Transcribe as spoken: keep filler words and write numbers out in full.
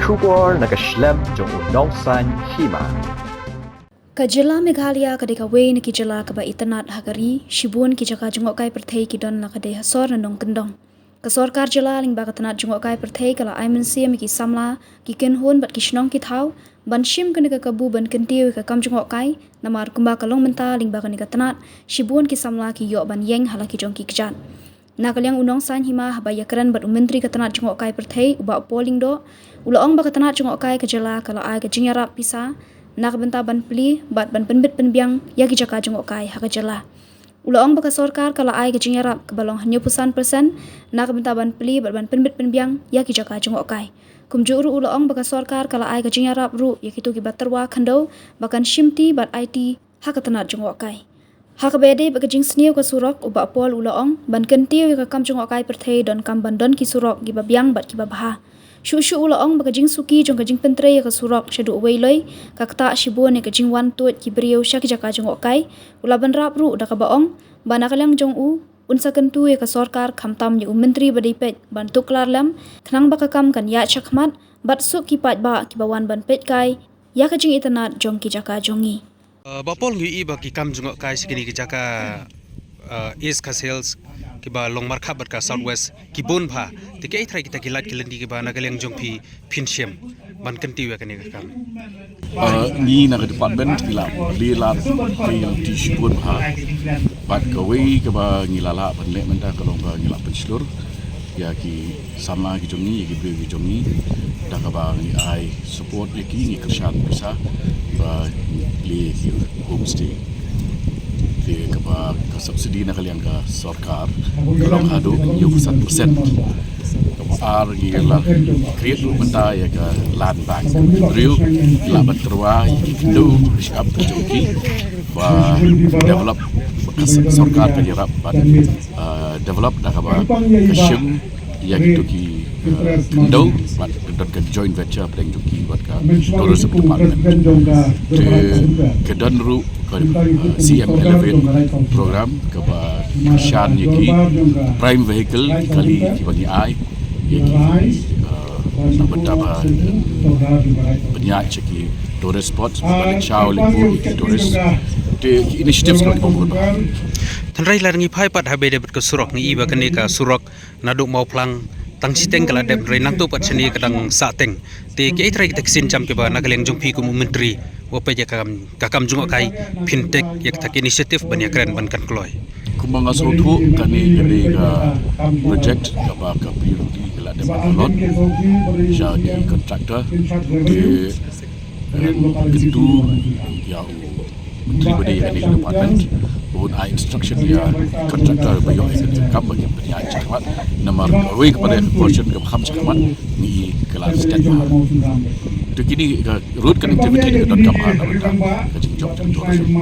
Khubor na ka shlem jong u Nongsaiñ Hima. Ka jylla Meghalaya ka dei kawei na ki jylla kaba itynnad ha ka ri, shibun ki jaka jngohkai pyrthei ki don la ka dei ha sor na nongkyndong. Ka sorkar jylla lyngba ka tnat jngohkai pyrthei ka la ai mynsiem ïa ki samla, ki kynhun bad ki shnong ki thaw ban shim kane ka kabu ban kyntiew ïa ka kam jngohkai, namar kumba ka long mynta lyngba kane ka tnat, shibun ki samla ki ïoh ban ïeng ha la ki jong ki kjat. Na ka liang u Nongsaiñ Hima haba ïakren bad u Myntri ka tnat jngohkai pyrthei u Bah Paul Lyngdoh, u la ong ba ka tnat jngohkai ka jylla ka la ai ka jingïarap pisa na ka bynta ban plie bad ban pynbit pynbiang ïa ki jaka jngohkai ha ka jylla. U la ong ba ka sorkar ka la ai ka jingïarap kaba long hynñiewphew san percent na ka bynta ban plie bad ban pynbit pynbiang ïa ki jaka jngohkai. Kumjuh ruh u la ong ba ka sorkar ka la ai ka jingïarap ruh ïa kito kiba tyrwa khyndew ba kan shimti bad aiti ha ka tnat jngohkai. Ha kaba ïadei bad ka jingsniew ka surok, u Bah Paul u la ong ban kyntiew ïa ka kam jngohkai pyrthei donkam ban don ki surok kiba biang bad kiba bha. Shuh shuh u la ong ba ka jingsuki jong ka jingpyntrei ïa ka surok shaduh Weiloi ka ktah shibun ïa ka jingwan tuid ki briew sha ki jaka jngohkai. U la bynrap ruh da kaba ong ba na ka liang jong u un sa kyntu ïa ka sorkar khamtam ïa u Myntri ba dei peit ban tuklar lem khnang ba ka kam kan ïaid shakhmat bad suk ki paidbah kiba wan ban peitkai ïa ka jingitynnad jong ki jaka jong ngi. Uh, Bah Paul, ngi i ba ki kam jngohkai sha kine ki jaka, uh, East Khasi Hills kiba long markhap bad ka South West ki bun bha. Te kaei trai kita ki lad ki lynti kiba na ka liang jong phi phin shim ban kyntiew ïa kane ka kam? Uh, ngi na ka department ngi la plie lad ki lynti shibun bha. Bad kawei kaba ngi la lah ban leh mynta ka long ba ngi la pynshlur ïa ki samla ki jong ngi, ïa ki briew ki jong ngi, da kaba ngi ai support ïa ki, ngi kyrshan pisa ba ngi plie ïa ki homestay. Te kaba ka subsidy na ka liang ka sorkar ka long haduh hynñiewphew san percent. Kaba ar ngi la create ruh mynta ïa ka land bank, ka briew la ban tyrwa ïa ki khyndew shyiap ka jong ki ba develop, ka sorkar ka ïarap ban, uh, develop da kaba ka shim ïa kito ki, uh, khyndew bad ka don ka joint venture pdeng jong ki bad ka tourism department. Te ka don ruh ka, uh, C M Elevate program kaba kyrshan ïa ki prime vehicle, ki kali kiba ngi ai ïa ki, uh, na bynta ba pynïaid sha ki tourist spots, ba leit shaw leit buh ïa ki tourist. Te ki initiatives kiba bun bha. Tynrai lada ngi phai pat ha ba ïadei bad ka surok, ngi i ba kane ka surok naduh Mawphlang tang shiteng ka la dep, hynrei nangta pat shane ka dang sahteng. Te kiei trai kita ki sienjam kiba na ka liang jong phi kum u Myntri ba peit ïa ka kam, ka kam jngohkai phin take ïa kata ka initiative ban ïakren ban kan kloi? Kumba nga sngewthuh kane ka dei ka project kaba ka P W D ka la dep ban allot sha ki contractor. Te ngan kyntu ïa u Myntri ba dei ïa kane ka department ba un ai instruction ïa ki contractor ba ïoh ïa kane ka kam ba kin pynïaid shakhmat. Namar kawei ka portion kaba kham shakhmat ngi i ka la stet bha. Te kine ka road connectivity ka donkam bha na bynta ka jingjop jingtourism.